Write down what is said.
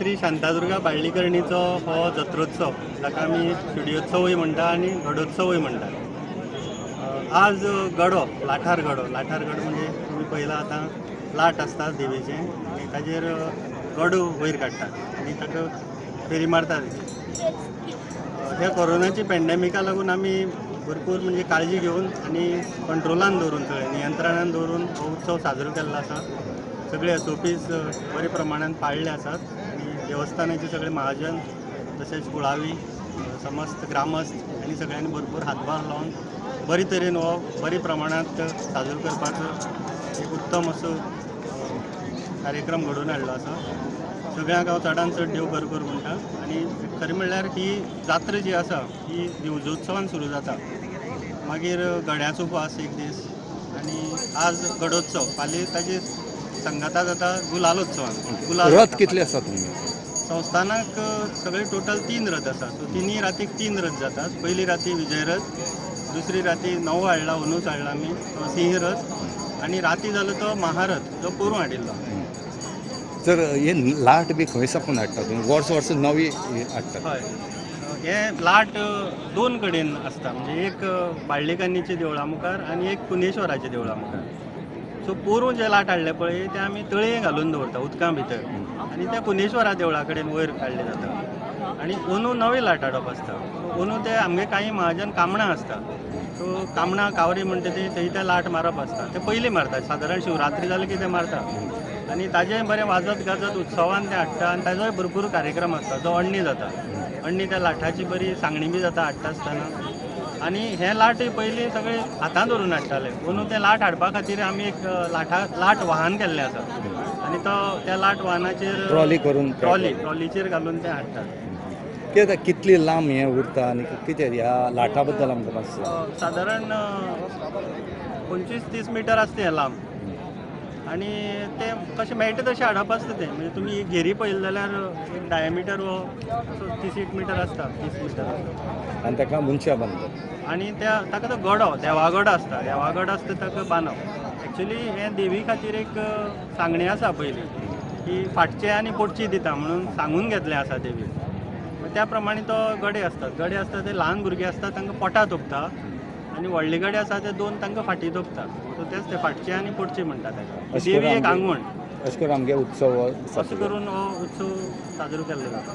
श्री शांतादुर्गा बाळ्ळीकरणीचो हो जत्रोत्सव, जाका आमी सुडयोत्सवूय म्हणटा आनी गडोत्सवूय म्हणटा. आज गडो, लाठार गडो. लाठार गडो म्हणजे तुमी पळयला, आतां लाट आसता देवीचें आनी ताजेर गडो वयर काडटात आनी ताका फेरी मारतात. ह्या कोरोनाची पेंडेमिका लागून आमी भरपूर म्हणजे काळजी घेवन आनी कंट्रोलान दवरून, सगळें नियंत्रणान दवरून हो उत्सव साजरो केल्लो आसा. सगळे एसओपीज बरे प्रमाणान पाळिल्ले आसात आनी देवस्थानाचे सगळे महाजन तशेंच कुळावी, समस्त ग्रामस्थ आनी सगळ्यांनी भरपूर हातभार लावन बरे तरेन हो बरे प्रमाणांत साजरो करपाचो एक उत्तम असो कार्यक्रम घडोवन हाडलो आसा. सगळ्यांक हांव चडान चड देव बरें करूं म्हणटा. आनी खरें म्हणल्यार ही जात्रा जी आसा ही दिवजोत्सवान सुरू जाता, मागीर गड्याचो उपास एक दीस आनी आज गडोत्सव. फाल्यां ताजी संगता जाता गुलालोत्सवान, गुलाल रथ जाता. कितले आसा तुमगे? संस्थानाक सगळे टोटल तीन रथ आसा. सो तिनूय रातीक तीन रथ जातात. पयली राती विजय रथ, दुसरी राती नवो हाडला, अंदूच हाडला आमी, तो सिंह रथ आनी राती जालो तो महारथ जो पोरूं हाडिल्लो. तर हे लाट बी खंय साकून हाडटा तुमी? वर्स वर्स नवी हाडटा? हय, हे लाट दोन कडेन आसता, म्हणजे एक बाळ्ळीकान्नीच्या देवळा मुखार आनी एक पुनेश्वराच्या देवळा मुखार. सो पोरूं जे लाट हाडले पळय, ते आमी तळये घालून दवरता उदका भितर आनी त्या पुनेश्वरा देवळा कडेन वयर काडले जाता. आनी अंदू नवे लाट हाडप आसता. अंदू ते आमगे कांय महाजन कामणां आसता, सो कामणां कावरी म्हणटा ती, थंय ते लाट मारप आसता. ते पयलीं मारतात, सादारण शिवरात्री जाली की ते मारता आनी ताजें बरें वाजत गाजत उत्सवान ते हाडटा आनी ताजोय भरपूर कार्यक्रम आसता, जो अण्णी जाता. अण्णी त्या लाठाची बरी सांगणी बी जाता हाडटा आसतना. आनी हे लाट पयलीं सगळे हातान धरून हाडटाले. अंदू तें लाट हाडपा खातीर आमी एक लाठा लाट वाहन केल्लें आसा आनी तो त्या लाट वाहनाचेर ट्रॉली करून? ट्रॉलीचेर घालून ते हाडटात. कितें जाता, कितली लांब हें उरता आनी कितें ह्या लाटा बद्दल आमकां मातशें सांग. सादारण 25-30 मिटर आसता हें लांब आनी तें कशें मेळटा तशें हाडप आसता तें. म्हणजे तुमी घेरी पळयली जाल्यार एक डायमिटर हो असो 30 एक मिटर आसता, 30 मिटर आसता. आनी ताका मनशां बांदतात? आनी त्या ताका तो गडो, देवा गडो आसता, देवा गडो आसता, ताका बांदप. एक्चुली हें देवी खातीर एक सांगणें आसा पयलीं की फाटचे आनी पोटची दिता म्हणून सांगून घेतलें आसा देवीन. त्या प्रमाणे तो गडे आसतात. गडे आसता ते ल्हान भुरगे आसता तांकां पोटा तोपता आनी व्हडले गडे आसा ते दोन तांकां फाटी तोपता. सो तेच ते फाटचे आनी पोटचे म्हणटा ताका. अशें देवी एक करून आंगवण. अशें करून आमगे उत्सव अशें करून हो उत्सव साजरो केल्लो जाता.